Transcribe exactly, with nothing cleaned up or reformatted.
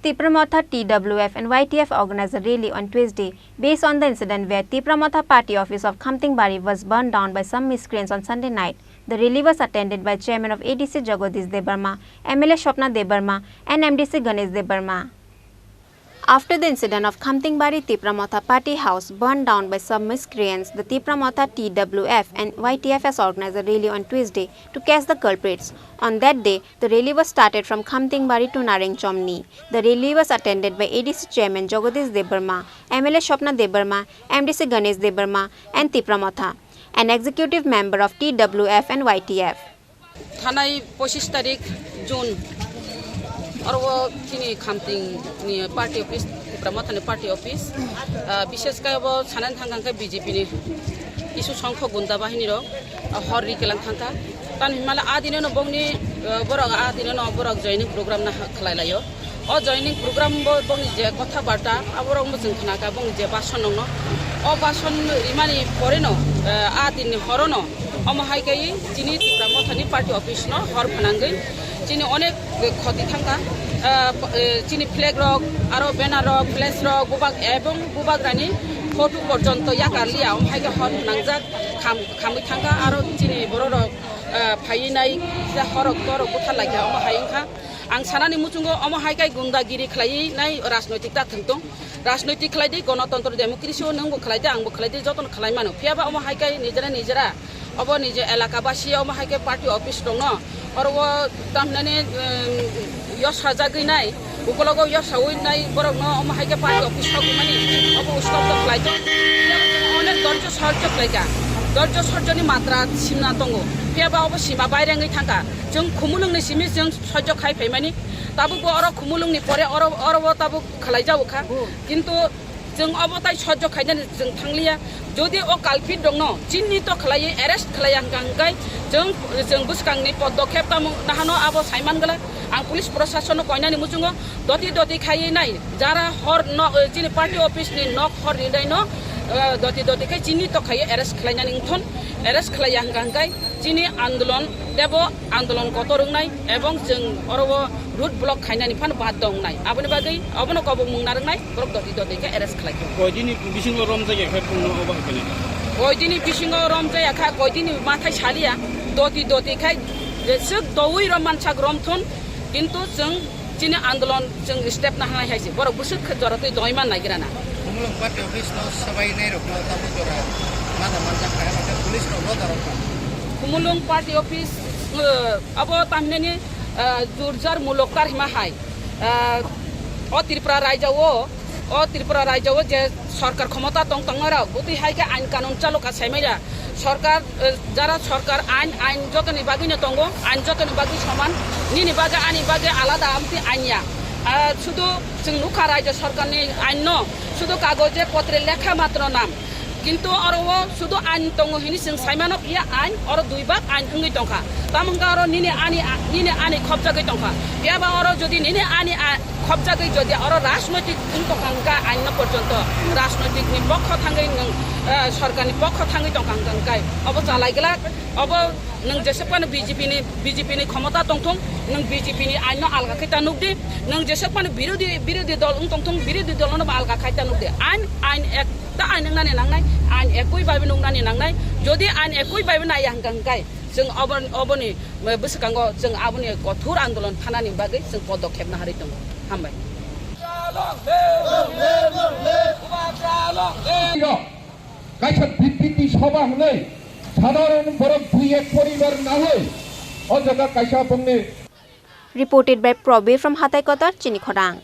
Tipra Motha T W F and Y T F organized a rally on Tuesday. Based on the incident where Tipra Motha party office of Khamtingbari was burned down by some miscreants on Sunday night, the rally was attended by chairman of A D C Jagadish Debbarma, M L A Swapna Debbarma and M D C Ganesh Debbarma. After the incident of Khamtingbari Tipra Motha party house burned down by some miscreants, the Tipra Motha T W F and Y T F has organized a rally on Tuesday to catch the culprits. On that day, the rally was started from Khamtingbari to Nareng Chomni. The rally was attended by A D C chairman Jagadish Debbarma, M L A Swapna Debbarma, M D C Ganesh Debbarma and Tipra Motha, an executive member of T W F and Y T F. Thanai pochish tarik June, oro chini Khamting ni party office, Tipra Motha ni party office, ah, bishes khe abo sanani thang kha B J P ni kisu songkho gunda bahini rok, ah, hor ri kelang thang kha. Tani himala a dino no bongni, ah, borok a dino no borok joining program na khlai laio. O joining program bo bongni je kotha barta, aborok bo chwng khna kha bongni je bason nongno. O bason rimani pore no, eh, a dinni horo no, omo hai khe chini Tipra Motha ni party office no hor phanangwi chini onek khoti thang kha. Eh, p-, eh, chini flag rok, aro banner rok, flash rok, bubak ebong bubagrani photo porjonto yakar liya, omo hai khe hor phanangjak kham-, khamwi thang kha, aro chini borok rok, eh, phaiwi nai, horok torok buthar lai kha, omo hai wng kha. Ang sanani muchungo omo hai khe gundagiri khlaiwi nai rajnoitik ta thwng tong. Rajnoitik khlai di, gonotontro democracy o nwngbo khlai di, angbo khlai di, jotono khlai mano. Phiya ba omo hai khe nijera nijera obo nije elaka basi omo hai khe party office rokno oro o tamhinani, um, yos sajagwi nai, ukologo yos sawi nai borokno omo hai khe party office rok mani obo uskop to khlai tong. Phiya ba chwng onek dorjo sorjo khlai kha. Dorjo sorjoni matra simna tongo. Phiya ba obo sima baire wngwi thang kha. Chwng khumulwngni simi chwng sojjo khai phaimani. Tabukbo oro khumulwngni pore oro, orobo tabuk khlai jao kha. Kintu chwng obo tai sojjo khainani chwng thangliya. Jodi o culprit rokno chinni to khlaiwi arrest khlaiya hwnkha hwnkhe chwng, chwng bwskangni podokep tamo nahano abo saiman glak. Ang police proshasonno koinani muchungo doti doti khaiwi nai. Jara hor no, chini party office ni nok hor rinai no, eh, doti doti khai chini to khai arrest khlainani wngthon, arrest khlaiya hwnkha hwnkhe chini andolon tebo andolon kotor wngnai ebong chwng oro o road block khainani phano baddo wngnai. Aboni bagwi obono kobok mung narwknai borok doti doti khe arrest khlaikha. Koidini bisingo romjakya khe bongno obo hai khe? Koidini bisingo romjakya kha, koidini mathai saliya, doti doti khai jeswk doui rom mansak romthon, kintu chwng chini andolon chwng step nahanai hai se, borok bwswk khe jora twi dongwi man naigira na. Khumulwng party office no swbai nai rok no tabuk jora mada manjak kha, police rok no darok kha. Khumulwng party office, eh, abo tamhinani, eh, jurjar mulok tar hima hai, eh, o Tripura raijao, o Tripura raijao je sorkar khomota tong tongnai rok, bwtwi hai khe ain kanun chalo kha saimaya. Sorkar, eh, jara sorkar ain, ain jotoni bagwi no tongo, ain jotoni bagwi soman, nini bagwi ani bagwi alada amtwi ain ya. Ah, sudu chwng nukha raijyo sorkarni ain no, sudu kagoje potre lekha matro nam. Kintu oro o sudu ain tongo hini chwng saimano, iya ain oro dui bak ain wngwi tongkha. Tamo wngkha oro nini ani, nini ani khopjagwi tongkha. Phiya ba oro jodi nini ani a-, khopjagwi jodi oro rajnoitik wng tongkha hwnkha, aino porjonto rajnoitik ni pokho thangwi nwng, eh, sorkar ni pokho thangwi tongkha hwnkha hwnkhe obo chalai glak. Obo nwng jeswk phano B J P ni, B J P ni khomota tongthung, nwng B J P ni aino alga khai ta nukdi, nwng jeswk phano birodhi, birodhi dol wng tongthung, birodhi dol no bo alga khai ta nukdi. Ain, ain ekta ain wngnani nangnai, ain ekui bai wngnani nangnai. Jodi ain ekui bai naiya hwnkha hwnkhe chwng obo, oboni bwskango chwng aboni kothor andolon phanani bagwi chwng podokhep naharwi tongo. Hambai. Kaisa bibriti sabha hwnwi sadharon borok dui ek poribar nawi o jaga kaisa bongni. Reported by Probir from Hataikotor, Chinikhorang.